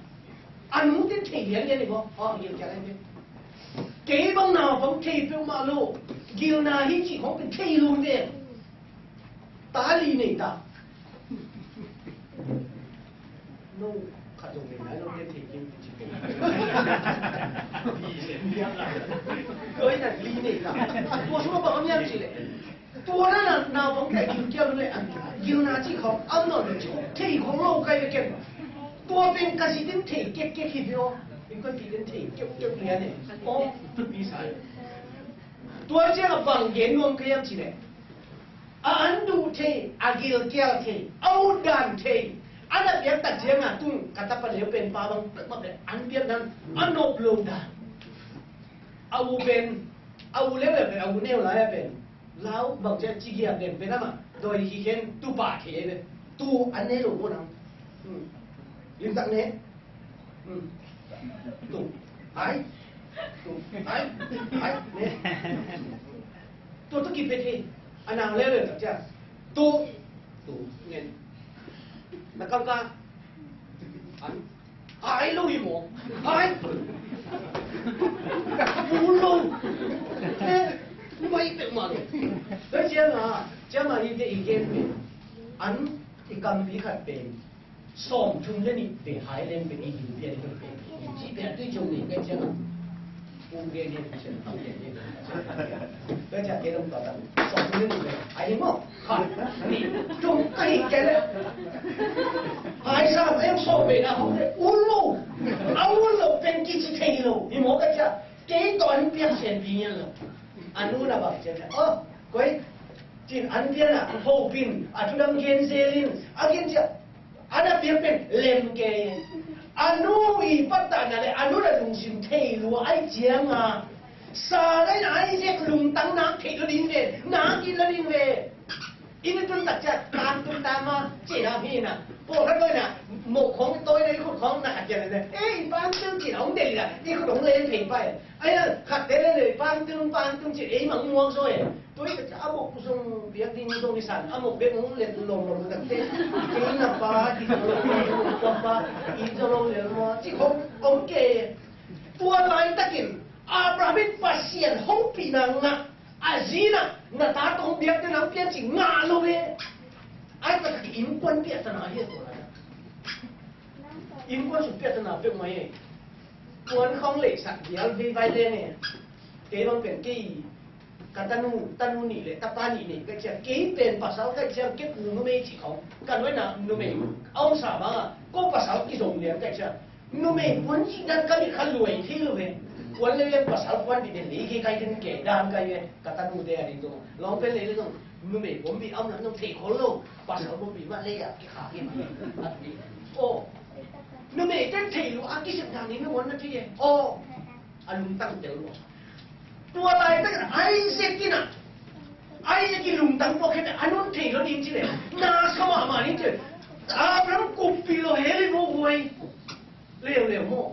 A nungte thei lianlian hi maw? Aw, gilkial ahi ve. Kei bang naupang thei peuhmah lo. Gilna hi cih khawng pen thei lo hi ve. Ta li nei ta. No, khat zong nei nai lo, ken thei kei ci kei. Koi na li nei ta. Tua sung a bang a miam ci leh. Tua na na, naupang te gilkial le, gilna ci khawng, am nawn le ci khawng, thei khawng lo kai ve ken. Tua pen ka zi in thei kek kek hi ve aw. In koi pi in thei kek kek lian e. Aw, pi sai. Tua ciang a bang gen nuam ka hiam ci leh. A an duh thei, a gilkial thei, a utdan thei, a na piak tak ciang a tung ka tapa leu pen pa bang pek mah pen an piak dan a nop lo dan. A u pen, a u leu leu pen, a u neu lai a pen lau bang ciang ci giam den pen amah doi hi khen tu pah thei a pen tu an ne lo maw nang. Hmm. Lim tak ne. Hmm. Tu. Ai. Tu. Ai. Ai. Ne. Tu tu kipet hi. A nang leu leu tak ciang. Tu. Tu. Ngen. Na kam ka. An. Ai lo hi maw. Ai. Mu lo. Eh. Mai pek ma lo. Tua ciang a. Ciang a hi te i gen pen. An i kam pi khat pen. Sawmthum le nih pen hai leng pen i gil pian i pen. Ci pian tui ciong nih ka ciang a. Pu gen hi ciang a, pu gen hi. Ka ciang ke dong ka dong. Sawmthum le nih pen. Ai maw. Khat, nih, thum, ka hi ke le. Hai sa, em sawm pen a hong le. U lo. A u lo pen kici thei lo. Hi maw ka ciang. Kei tawh an piak sian pi ngian lo. A nu na bang ciang. Oh, koi. Cin an pian a. Hopin. A thudam gen zelin. A gen ciang. A na piak pen lem kei. A nu i patahna le a nu na lungsim thei lua ahih ciangin, Sarah in Isaac lungtang nak theih lo ding ve, nak it lo ding ve. I na tun tak ciang, "Pam tung tam ma," ci-in a, mi na, pawlkhat bang na, mawh khawng tawi na, i khut khawng na khat ciang na, "Eh, i pam tung," ci-in a hong delh in a, i khut hong len phei pah. Ai na, khatte le le, "Pam tung, pam tung," ci-in, ei mang muak zaw e. Tua i tak ciang a mawh zong biak ding zong i san, a mawh bek hong let lawm lawm tak teh, kei na pa, i zaw lawm lawm, tua pa, i zaw lawm lawm, ci khawng hong kei. Tua laitakin, Abraham in Pasian hong pina ngah, a zi na, na ta tawh biakte nang pian ci ngah lo ve. Ai, ka tak innkuan piahtana hi a tua lai. Innkuan sung piahtana peuhmah hi. Kuan khawng leihsak vial vei vai leng e. Kei bang pen kei, ka tanu, tanu nih le tapa nih nei ka hih ciang, kei pen pasal ka hih ciang, kei pu numei ci khawng. Ka nuaina numei, a om sa bang a, ko pasal kizom lian ka hih ciang. Numei puan cih dan ka mit kha luai thei lo ve. Puan lei leng pasal puan dih den lei kei kai den kei dan kai ve. Ka tanute a ding zong. Lawng pen lei leng zong. Numei puan bih a om lam zong thei khol lo. Pasal puan bih mah lei a kikha hi mah. A tu hi. Aw. Numei ten thei lo a kisep dan ni na muan na thei e. Aw. A lungtang tel lo. Tua laitakin Isaac in a, Isaac in lungtang pawh khia a, a nun thei lo ding ci leh, na sa mahmah ding ci leh, Abraham kuppih lo hel hi maw guai. Leuleu maw.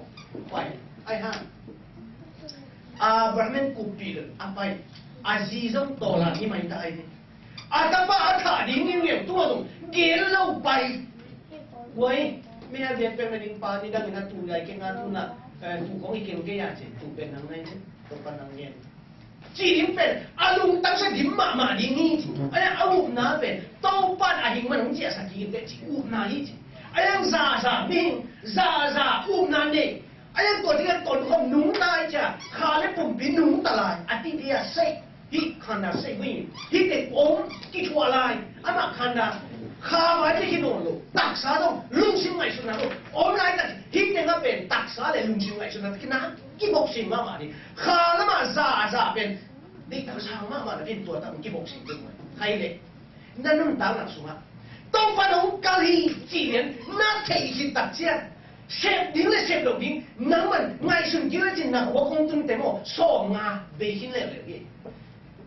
Pai, ai ha. Abraham in kuppih lo a pai. A zi zong tawlan hi mai ta ai ve. A tapa a thah ding in ngiau tua zong gen lo pai. Guai, mi a lian pek na ding pa ni dang in a tu lai keng a tu na, eh, tu khong i keng kei a ci, tu pen nang nai ci, Topa nang ngen. Ci ding pen, a lungtang sa dim mahmah ding hi ci. A yang a upna pen, Topa a hing man hong ciahsak hi in teh ci, upna hi ci. A yang zaza, mihing zaza, upna nei. A yang tua ding a ton khong nungta hi cia, kha le pumpi nungta lai, a ti dia sei. Hih khanda sei hui, hih teng om kithuah lai, amah khanda, kha vai te hi nawn lo, taksa dong, lungsim ngaihsutna dong, om lai tak, hih teng a pen, taksa le lungsim ngaihsutna, kina, kiboksin mahmah ni, kha lamah za, za pen, dik taksa mahmah na pen tua tak, kiboksin dong, khai le, na nuntakna sungah, Topa nong kal hi, ci lian, na theih hi tak cian, sep ding le sep lo ding, nangman, ngaihsun kil le cin, na khua kong tun te maw, sawm nga, bei khin leuleu hi.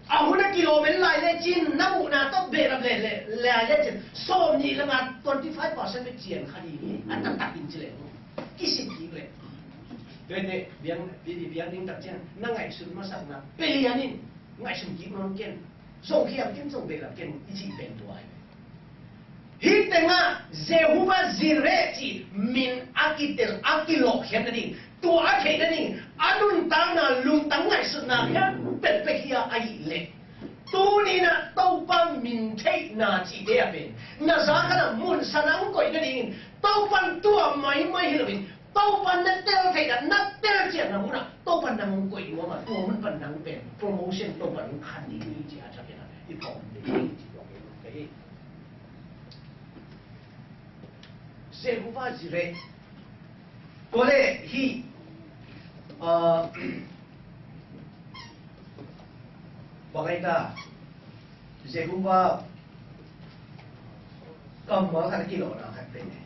A hun a kilawm en lai lecin, na muhna tawh behlap le, le, lai lecin, sawm nih le nga twenty five percent bek cian kha ding hi, a taktak in ci le. Kisik kik le. Tuate, biang, biang, biang ding tak ciang, na ngaihsun masakna, pelian in, ngaihsun kik nawn ken, zong khiam ken, zong behlap ken, i cih pen tua hi. Hih tengah Jehovah Jireh cih min a kitel, a kilawhkhiat nading, tua a theih nading, a nuntakna lungtang ngaihsutna hiam pekpek hi a ahih leh, tuni-in ah Topa min theihna cihte ah pen, na za khatah mun san ah hong koih nadingin, Topa in tua maimai hi loin, Topa na tel theihna, na tel ciatna munah, Topa nang hong koih nuam a, tua mun pan nang pen promotion Topa in hong khan ding hi ci a, a thakin ah i pom ding hi ci tua pen hong kei hi. Jehovah Jireh. Tua leh hih, ah, bang ai ta, Jehovah kammal khat a kilawhna khat pen e.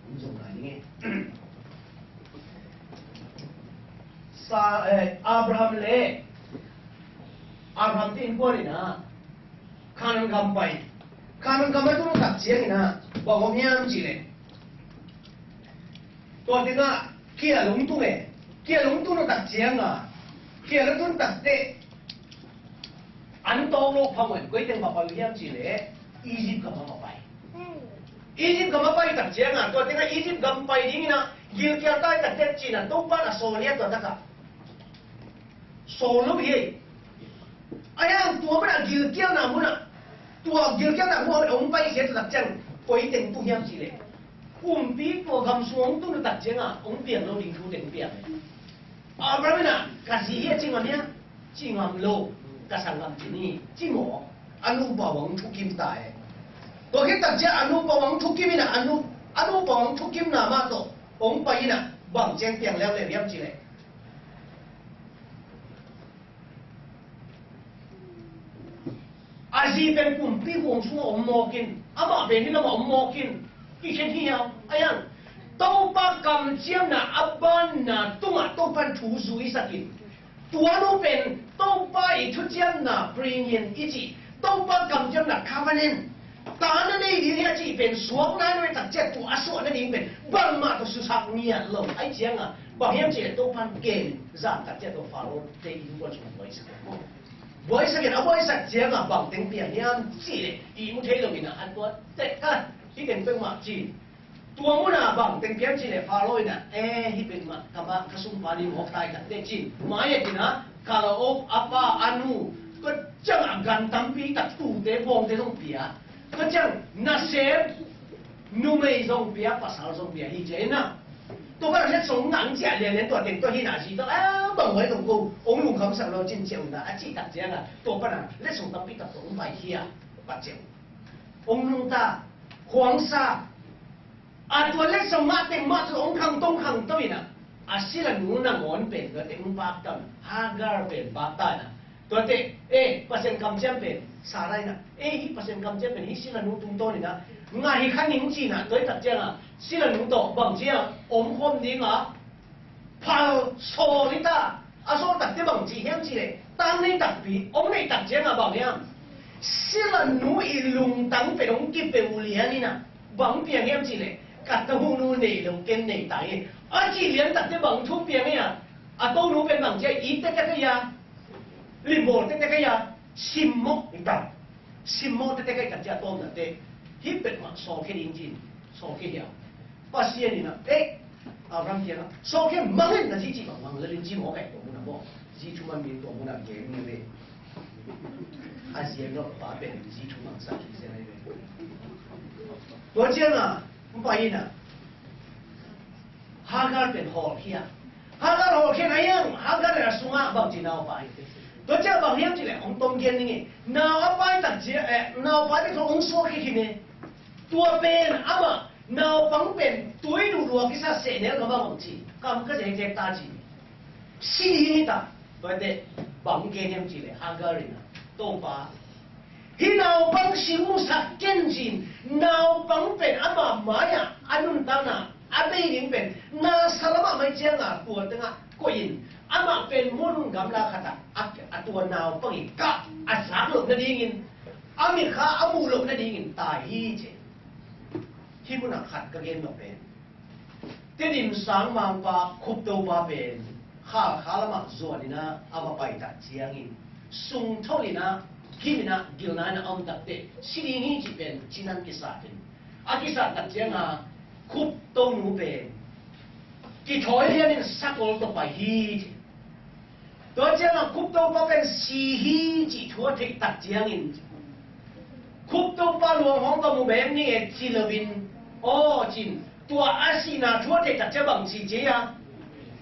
Hong zong lai ning e. Sa, eh, Abraham le, Abraham te innkuan in ah, Kanaan gam pai. Kanaan gam a tun uh tak ciangin ah, bang om hiam cih leh, tua tengah kial hong tung e. Kial hong tun uh tak ciang a, kial a tun tak teh, an tawk lo phamawh in, koi teng mah pai uh hiam cih leh, Egypt gam ah mah pai. Egypt gam ah pai tak ciang a, tua tengah Egypt gam pai dingin ah, gilkial tai tak teh ci-in ah, Topa in a sawl hi a tua takah. Sawl lo hi. A yang tua munah gilkialna munah, tua gilkialna munah hong paikhiat tak ciang, koi teng tu hiam cih leh, kumpi tua gam sung hong tun tak ciang a, hong piang lo ding thu teng piang. Abraham in ah, ka zi hi a ci ngam hiam? Ci ngam lo, ka sanggam ci ni, ci maw. A nupa hong thukim ta e. Tua khit tak ciang a nupa hong thukim in ah, a nu, a nupa hong thukimna mah tawh hong pai in ah, bang ciang piang leuleu hiam cih leh, a zi pen kumpi huang sungah om mawk in, amah pen hi lamah om mawk in, kikhen hi a, a yang. Topa kamciamna a banna tungah Topa in thu zuisak in, tua nu pen Topa i thuciamna bring in i cih, Topa kamciamna covenant, ta na nei ding hi a cih pen suak nai lo, tak ciang tua a suah nading pen bangmah tawh susak ngiat lo. Ahih ciangin bang hiam cih leh Topa in gen zan tak ciang tua Faro te innkuan sung buaisak. Buaisak in, a buaisak ciangin bang teng pia hiam cih leh ihmu thei lo in a, a tua teh ka, hih teng peuhmah ci. Tua munah bang teng pia hiam cih leh Faro in a, eh, hih pen mah ka mah ka sungpa ding mawk tai tak teh ci. Mai-ah in a, ka lo a pa a nu, tua ciangin gan tampi tak, tuute bawngte zong pia. Tua ciang nasem numei zong pia, pasal zong pia hi ci a. Tua pan letsong nang ci a, lianlian tua teng tua hi na ci tawh, eh, bang huai zong ko hong lungkhamsak lo cin ci a, a cih tak ciangin tua pan a letsong tampi tak tawh hong pai hi a, pat ciang hong nungta, khuangsa. A tua letsong mah teng mah tawh hong khangto khangto in a, a silanu nangawn pen tua teng hong pakta, Hagar pen pakta in a. Tua teh, eh, Pasian kamciam pen Sarai in a, eh, hih Pasian kamciam pen hih silanu tungtawn in a ngah hi kha ning ci in a, tua hi tak ciangin silanu tawh bang ci a, om khawm ding a, phal sawl hi ta. A sawl tak teh bang ci hiam cih leh, tang nei takpi, om nei tak ciangin bang hiam, silanu i lungtang pen hong kipeuh lian in a, bang piang hiam cih leh, ka tonu nei lo ken nei ta hi, a cih lian tak teh bang thu piang hiam, a tonu pen bang ci a, it tektek hi a, limbawl tektek hi a, simmawh hi ta. Simmawh tektek hi tak ciang a tawpna teh, hih pen mah sawlkhia ding ci in, sawlkhia hi a. Pasian in a, eh, Abraham kiangah, sawlkhia mang in, na zi cih bang mang lel in ci mawk a, tua munah maw. Zi thu mang mi tua munah gen ni ve. A zi a nawlpa pen zi thu mangsak hi zen a hi ve. Tua ciangin hong pai in a, Hagar pen hawlkhia. Hagar hawlkhia na hiang, Hagar in a sungah bangci naupai. Tua ciang bang hiam cih leh hong tom gen ning e. Nau a pai tak ciang, eh, naupai pen hong suak hi khin e. Tua pen amah naupang pen tui duhdua kisa sehnel ka bang ci. Kam ka zekzek ta ci. Si ding hi ta. Tua teh bang gen hiam cih leh Hagar in a, Topa, hih naupang si musak ken ci in, naupang pen ama mai-ah a nuntakna a bei ding pen na sa lamah mai ciangin tua tengah koih in, amah pen mun gamla khatah a, a tua naupang i kah a zak loh nadingin, a mikha a muh loh nadingin tai hi ci. Hih munah khat ka gen nop pen, Tedim sangmangpa Khuptopa pen Khalkha lamah zuan in a, a va pai tak ciangin sungtho in a, gim in a, gilna in a om tak teh si ding hi cih pen cinan kisat in, a kisat tak ciangin Khuptonu pen kithawi lian in sakol tawh pai hi ci. Tua ciangin Khuptopa pen si hi cih thu a theih tak ciangin, Khuptopa luanghawng ka mu bek ning e ci loin, aw ci in, tua a sihna thu a theih tak ciang bang ci ci a,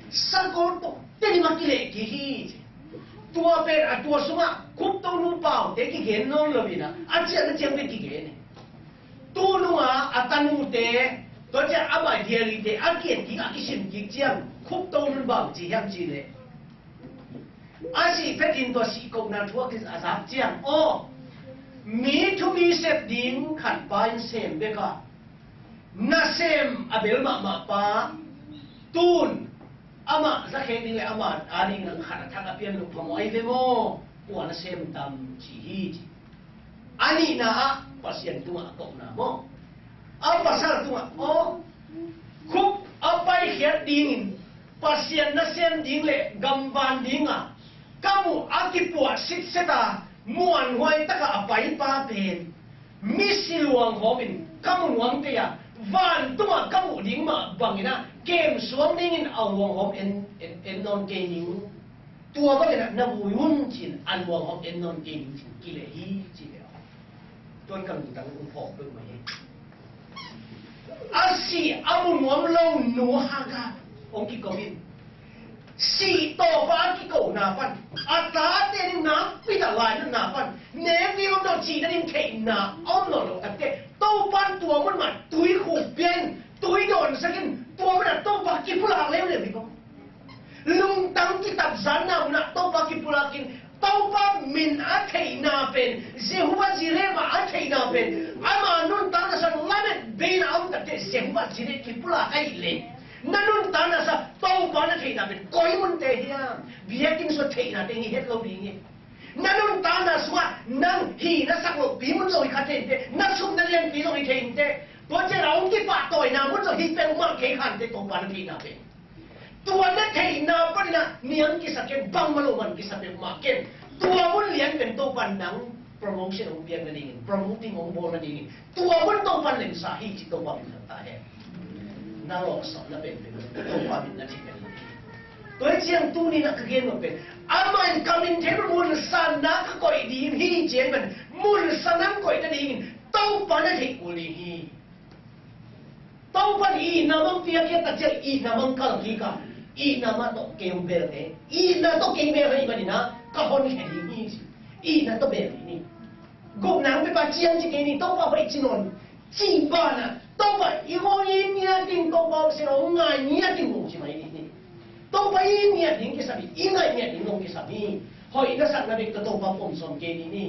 sakol tawh Tedim ah kileh kik hi ci. Tua pen a tua sungah Khuptonu paute kigen nawn loin a, a ciang a ciang pen kigen e. Tu nungah a tanute, tua ciang ama dialite a ki-et kik, a kisim kik ciang Khuptonun bang ci hiam cih leh, a sih phetin tua sihkohna thu a zak ciang, aw, mi thupi sep ding khat pa in sem bek a, nasem a bel mahmah pa, tun amah zakhek ding le ama ading khat a thak a pian loh phamawh ahi ve maw? Kua na sem tam ci hi ci. A nihna ah Pasian tungah a kohna maw? A pasal tungah, aw, khup a paikhiat dingin Pasian nasem ding le gamvan dinga ka muh a kipuah sitset a muanhuai taka a paipa pen misi luanghawmin ka mu nuam kei a, vantungah ka muh ding mah bangin a kemsuang dingin a luanghawm en, en, en nawn kei ning. Tua bangin a na vui un ci-in a luanghawm en nawn kei ning ci-in kileh hi ci ve. Tua in ka lungtang hong phawk peuhmah hi. A sih a mu nuam lo nu Hagar hong kiko in, sih tawpa a kikona pan, a tate nih nakpi tak lainatna pan, nek ding om lo cih nading theihna a om nawn lo takteh, Topa in tua mun mah tuikhuk pia in, tui dawnsak in, tua munah Topa kipulak leuleu hi ko. Lungtang kitapzanna munah Topa kipulakin, Topa min a theihna pen, Jehovah Jireh mah a theihna pen, ama nuntakna sung lamet beina a om takteh Jehovah Jireh kipulak ahih leh, na nuntakna sung Topa na theihna pen koi munte hiam? Biakinn sung a theihna teng hi het lo ding hi. Na nuntakna sungah nang hih na sak lohpi mun zong hi kha thei inteh, na sum na lianpi zong hi thei inteh. Tua ciang a hong kipahtawina mun zong hi peuhmah kei kha inteh, Topa na theihna pen. Tua na theihna panin ah niam kisa ken, bangmah lo man kisa peuhmah ken. Tua mun lian pen Topa nang promotion hong piak nadingin, promoting hong bawl nadingin, tua mun Topa lemsa hi ci, Topa min thang ta hen. Na lawhsapna penpen Topa min na theih nading. Tua hi ciang tuni-in ah ka gen nop pen, amah in ka min thei mun sanna ka koih ding hi ci-in pen, mun sanna koih nadingin Topa na theih kul ding hi. Topa in itna mah piak hi a, tak ciang itna mah kalh kik a, itna mah tawh kei hong bel e, itna tawh kei bel ahih manin ah ka honkhia ding hi ci. Itna tawh bel ding hi. Gupna hong pia pa ciang ci kei ni, Topa hoih ci nawn, cih banah Topa i ngaih ngiat ding, Topa hong sin hong ngai ngiat ding hong ci mai ding hi. Topa i ngiat ding kisam hi, i ngai ngiat ding hong kisam hi. Hoih na sakna bek tawh Topa pom sawn kei ding hi.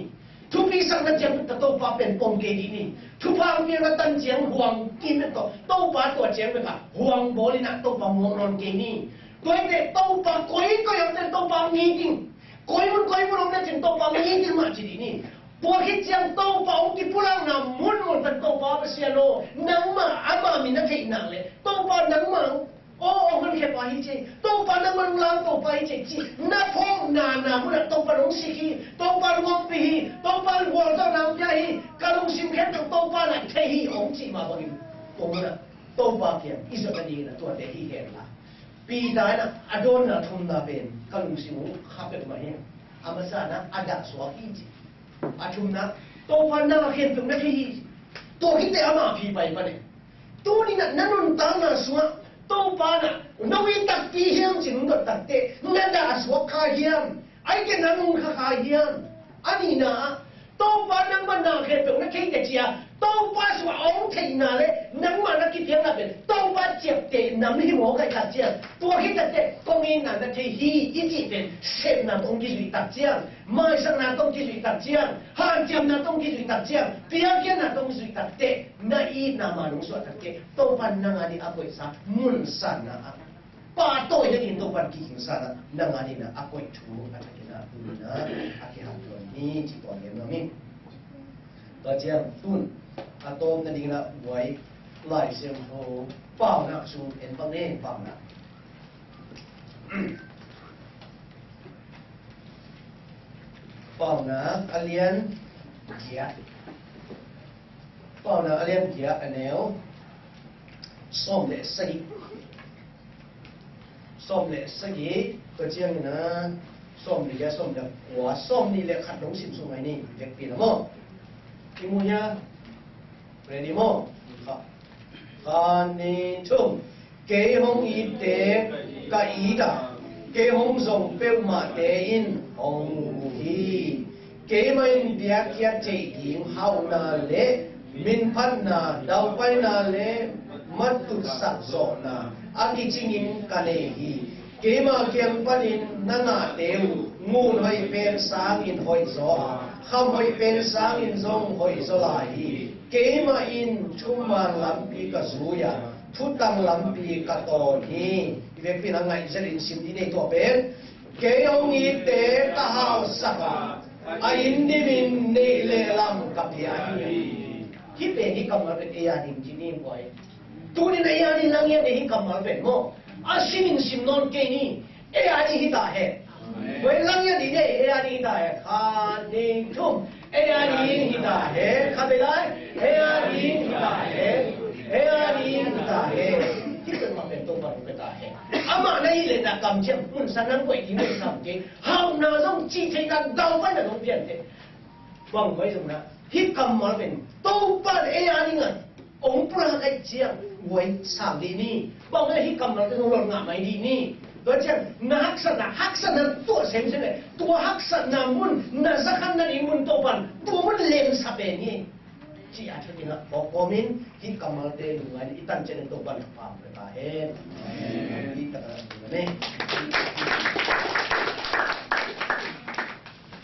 Thupi sakna ciang bek tawh Topa pen pom kei ding hi. Thupha hong piakna tan ciang huang kim bek tawh Topa tua ciang bek a huang bawl in ah Topa muak nawn kei ni. Tua hi teh Topa koi koi hong ten Topa ngi ding. Koi mun koi mun hong ten Topa ngi ding mah ci ding hi. Tua khit ciang Topa hong kipulakna mun mun pen Topa Pasian aw, nangmah ama min na theih nak leh Topa nangmah aw, hong honkhia pa hi ci. Topa nangmah nong lau Topa hi ci, ci. Na phawkna na munah Topa hong sik hi. Topa hong ompih hi. Topa hong gualzawhna hong pia hi. Ka lungsim khempeuh Topa na thei hi hong cih mah bangin, tua munah Topa kiang i zot nadingin ah tuate hi hen la. Peter in ah a dawnna thumna pen ka lungsim uh kha peuhmah hi. A masa in ah a dah suak hi ci. A thumna, Topa nang a khempeuh na thei hi ci. Tua khit teh ama phi pai pan e. Tuni-in ah na nuntakna sungah Topa in ah nong it takpi hiam ci nong dot tak teh, na dah suak kha hiam? Ahih kei leh na nung kha kha hiam? A nihna ah, Topa nangmah na khempeuh na thei teh ci-a Topa sungah a hong theihna leh nangmah na kiphialna pen Topa ciapteh nam hi mawk ahih tak ciang, tua khit tak teh kong itna na thei hi i cih pen sepna tawh hong kizuih tak ciang, maisakna tawh hong kizuih tak ciang, hanciamna tawh hong kizuih tak ciang, piakkhiatna tawh hong zuih tak teh, na itna man hong suah tak teh, Topa nang a ding a koihsa mun sanna ah pahtawi nadingin Topa in kihingsa in ah nang a dingin ah a koih thu a thakin ah tuni-in ah a kihanthawn hi ci tua gen nuam ing. Tua ciang tun a tawp nadingin ah buai Lai Siangtho Paunak sung en pak ni, Paunak. Paunak a lian giat. Paunak a lian giat, a neu sawm le sagih. Sawm le sagih, tua ciangin ah sawm le giat, sawm le kua, sawm nih le khat dong sim sung mai ni, vekpi na maw. I mu hia? Ready maw? Khat, nih, thum. Kei hong itte ka it a, kei hong zong peuhmahte in hong mu hi. Keimah in biakpiak ceih ding hauhna le minphatna, daupaina le matutsak zawhna a kicingin ka nei hi. Keima kiang panin na ngahte uh ngun hoih pen sangin hoih zaw a, kham hoih pen sangin zong hoih zaw lai hi. Keimah in thuman lampi ka zui a, thutang lampi ka tawn hi. I vekpi in a ngaih zetin sim dih ni, tua pen, kei hong itte ka hausak a, a inn dimin neih le lam ka pia hi. Hih pen hih kammal pen ei a ding ci ni buai. Tuni-in ei a ding lang hiam, hih kammal pen maw. A simin sim nawn kei ni. Ei a ding hi ta hen. Buai lang hiam, ei a ding hi ta hen. Khat, nih, thum. Ei a ding hi ta hen. Khat vei lai. Ei a ding hi ta hen. Ei a ding hi ta hen. Hih pen mah pen Topa in hong pia ta hen. Amah na hih leh na kamciam, mun sanna koih ding mun sam kei. Hauhna zong cih theihna, daupaina zong pian teh. Bang koi zong na, hih kammal pen Topa in ei a dingin hong pulak ahih ciang buai sang dih ni. Bang na hih kammal pen hong lawh ngah mai dih ni. Tua ciang na haksatna, haksatna tuah semsem leh, tua haksatna mun na zakhan nading mun Topa in tua mun lemsa pen hi. Ci a, thu ding a, kawm in hih kammalte lungngai in i tan ciangin Topa in thupha pia ta hen. Hih ka ta hen.